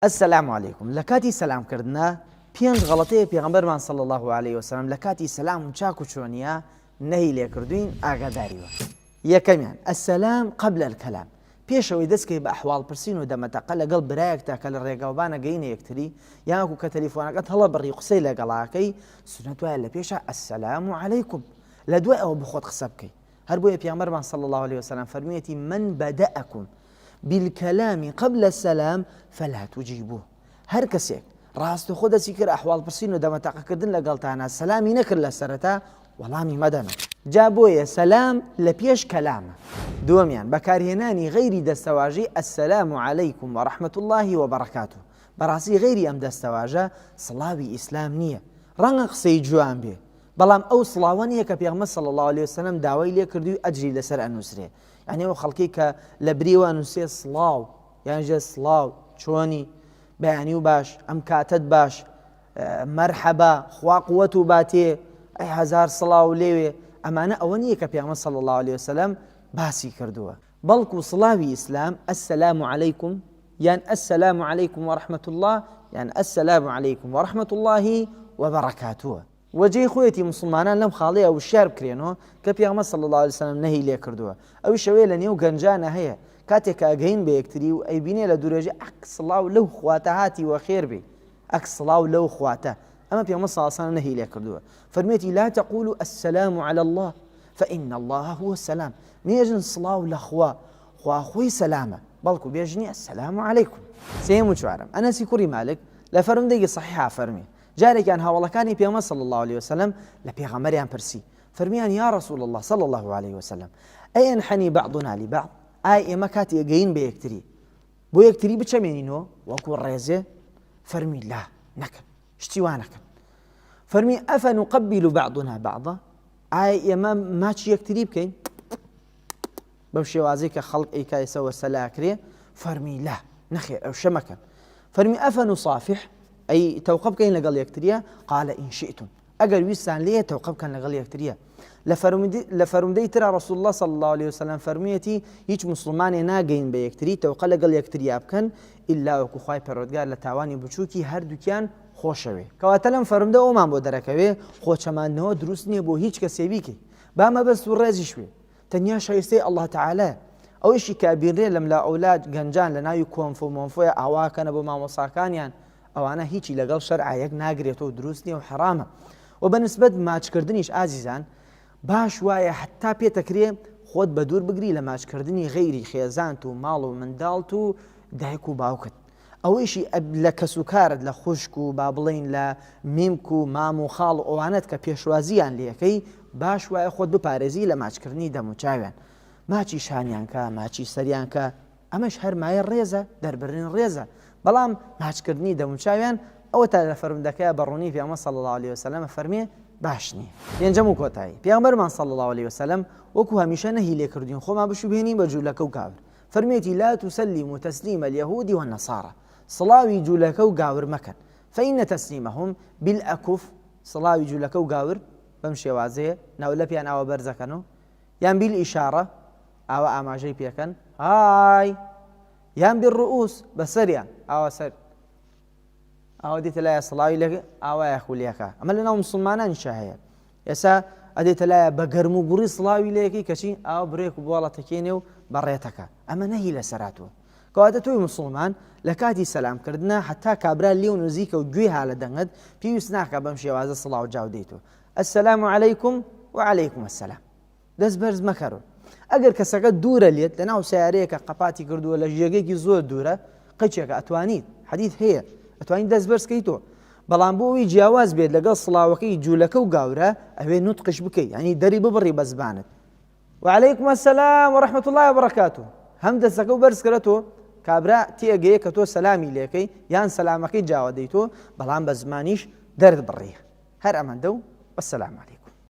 السلام علیکم لە کاتی سەلام کردنا پێنج غەڵەتەیە پێغەمبەرمان صلی اللە علیە وسلم لە کاتی سەلام و چاک و چۆنیە نەهی لێ کردوین ئاگاداری بە. یەکەمیان، السلام قبل الکلام، پێش ئەوەی دەست کەی بە ئەحواڵ پرسین و دەمەتەقە لەگەڵ برایەکتا کە لە ڕێگاوبانە گەینە یەکتری یان وەکو کە تەلیفۆنەکەت هەڵەبڕی قسەی لەگەڵاکەی سوننەت وایە لە پێشا السلام علیکم لە دوای ئەوە بخۆت قسە بکەی هەر بۆیە پێغەمبەرمان صلی اللە علیە وسلم فەرموویەتی من بدأکم بالکلام قبل السلام فلا تجیبوه هەر کەسێک ڕاستەخۆ دەستی کرد ئەحواڵ پرسین و دەمەتەقەکردن لەگەڵتانە سەلامی نەکرد لە سەرەتا وەڵامی مەدەنەوە جا بۆیە سەلام لە پێش کەلامە دووەمیان بەکارهێنانی غەیری دەستەواژەی السلام علیکم و رحمة اللە و برکاته بەڕاستی غەیری ئەم دەستەواژە سڵاوی ئیسلام نییە ڕەنگە قسەی جوان بێ بەڵام ئەو سڵاوە نییە کە پێغەمبەر صلی اللە علیە وسلم داوای لێ کردووی ئەجری لەسەر ئەنووسرێ یعنی ئەو خەڵکی کە لە بریوە ئەنووسێ سڵاو یان ژێ سڵاو چۆنی بەیانی و باش ئەم کاتت باش مەرحەبا خوا قوت و باتێ ئەی هەزار سڵاو لێوێ ئەمانە ئەوە نییە کە پێغەمبەر صلی اللە علیه وسلم باسی کردووە بەڵکو سڵاوی ئیسلام السلام علیکم یان السلام علیکم ورحمة اللە یان السلام علیکم ورحمة اللە وبرکاته وە جێی خۆیەتی موسڵمانان لەم خاڵەیا وشیار بکرێنەوە کە پێغەمبەر صلی اللە علیە وسلم نەهی لێ کردووە ئەویش ئەوەیە لە نێو گەنجانا هەیە کاتێک کە ئەگەین بە یەکتری و ئەیبینێ لە دوورێژێ ئەک سڵاو لەو خواتە هاتی وەخێر بێی ئەک سڵاو لەو خواتە ئەمە پێغەمبەر صلی اللە علیە وسلم نەهی لێ کردووە فەرموویەتی لا تقولوا السلام علی اللە فإن اللە هو السلام مێژن سڵاو لە خوا خوا خۆی سەلامە بەڵکو بێژنی السلام علیکم سێیەم و چوارەم ئەنەسی کوڕی مالک لە فەرموودەیەکی صحیحا فەرمی جارێکیان هاوەڵەکانی پێغەمبەر صلی اللە علیە وسلم لە پێغەمبەریان پرسی، فەرمیان یا رسول اللە صلی اللە علیە وسلم ایینحنی بعضنا لبعض، ئایا ئێمە کاتێ ئەگەین بە یەکتری بۆ یەکتری بچەمێنینەوە وەکو ڕێزێ؟ فەرمی لا نەکەن شتی وا نەکەن. فەرمی افنقبل بعضنا بعضا، ئایا ئێمە ماچی یەکتری بکەین؟ بەم شێوازەی کە خەڵک ئەیکا ئێستا وەسەلا ئەکرێ فەرمی لا نەخێر ئەو شە مەکەن فەرمی افنصافح ئەی تەوقە بکەین لەگەڵ یەکتریە قال ان شئتم ئەگەر ویستان لێ تەوقە بکەن لەگەڵ یەکتریە لە فەرمودەی ترا رسول الله صلی الله علیه وسلم فەرموویەتی هیچ مسلمانێ ناگەین بە یەکتری تەوقە لەگەڵ یەکتریا بکەن ئیلا وەکو خوای پەروەردگار لە تاوانی بچووکی هەردووکیان خۆشەوێ کەواتە لەم فەرمودە ئەومان بۆ دەرەکەوێ خۆچەماندنەوە دروست نییە بۆ هیچ کەسێ بیکەی با مەبەست و ڕێزیش بێ تەنیا شایستەی اللە تعالی ئەوەیشی کە ئەبینرێ لەملا ئەولا گەنجان لە ناوی کۆنفۆ مۆنفۆیە ئاواکەنە بۆ مامۆساکانیان ئەوانە هیچی لەگەڵ شەرعا یەک ناگرێتەوە دروست نییە و حەرامە و بە نسبەت ماچکردنیش ئازیزان باش وایە حتا پێتەکرێ خۆت بە دوور بگری لە ماچکردنی غەیری خێزانت و ماڵ و منداڵت و دایک و باوکت ئەوەیشی لە کەسوکارت لە خوشک و با بڵێین لە میمک و مام و خاڵ و ئەوانەت کە پێشوازییان لێکەی باش وایە خۆت بپارێزی لە ماچکردنی دەموچاویان ماچی شانیان کە ماچی سەریان کە ئەمەش هەر مایە ڕێزە دەربرین ڕێزە بەڵام ماچکردنی دەموچاویان ئەوە تا لە فەرمودەکەیا بە ڕوونی پێغەمبەر صلی اللە علیه وسلم فەرمێ باش نییە. پێنجەم و کۆتایی، پێغەمبەرمان صلی اللە علیه وسلم وەکو هەمیشە نەهی لێکردوین خۆمان بشوبهێنین بە جولەکە و کافر، فەرموویەتی، لا تسلموا تسلیم الیهود والنصاری، سڵاوی جولەکە و گاور مەکەن، فان تسلیمهم بالاکف، سڵاوی جولەکە و گاور بەم شێوازەیە، ناولەپیان ئاوا بەرزەکەن و یان بالاشارە، ئاوا ئاماژەی پێکەن، های، یان بالرؤوس، بەسەریان ئاوا سەر ئاوا دێتە لایە سڵاوی لە ئاوایە خولیەکە، ئەمە لەناو موسڵمانانیشا هەیە. ئێسا ئەدێتە لایە بە گەرم و گوڕی سڵاوی لێ ئەکەی کەچی ئاوا برێک و بواڵە تەکێنێ و بەڕێتەکە ئەمە نەهی لەسەر هاتووە کەواتە تۆی موسڵمان لە کاتی سەلام کردنا حتا کابرا لێو نزیکە و گوێی ها لە دەنگت پێویست ناکا بەم شێوازە سڵاو جاو دەیتەوە السلام علیکم و علیکم السلام دەست بەرز مەکەرۆ ئەگەر کەسەکە دوورە لێت لەناو سیارەیەکە قەپاتی کردووە لە ژێگەیەکی زۆر دوورە قیچێکە ئەتوانیت حەدیث هەیە ئەتوانیت دەست بەرز کەیتۆ بەڵام بۆ ئەوی جیاواز بێت لەگەڵ سڵاوەکەی جوولەکە و گاورە ئەوێ نوتقش بکەی ینی دەری ببڕی بە زبانت وعليكم السلام ورحمة الله وبركاته هەم دەستەکە و بەرز کرە تۆ کابرا تێگەیە کە تۆ سەلامی لێکەی یان سەلامەکەی جاوە دەیتۆ بەڵام بە زمانیش دەرت بڕی هەر ئەمەندە و وەسەلام علیکم.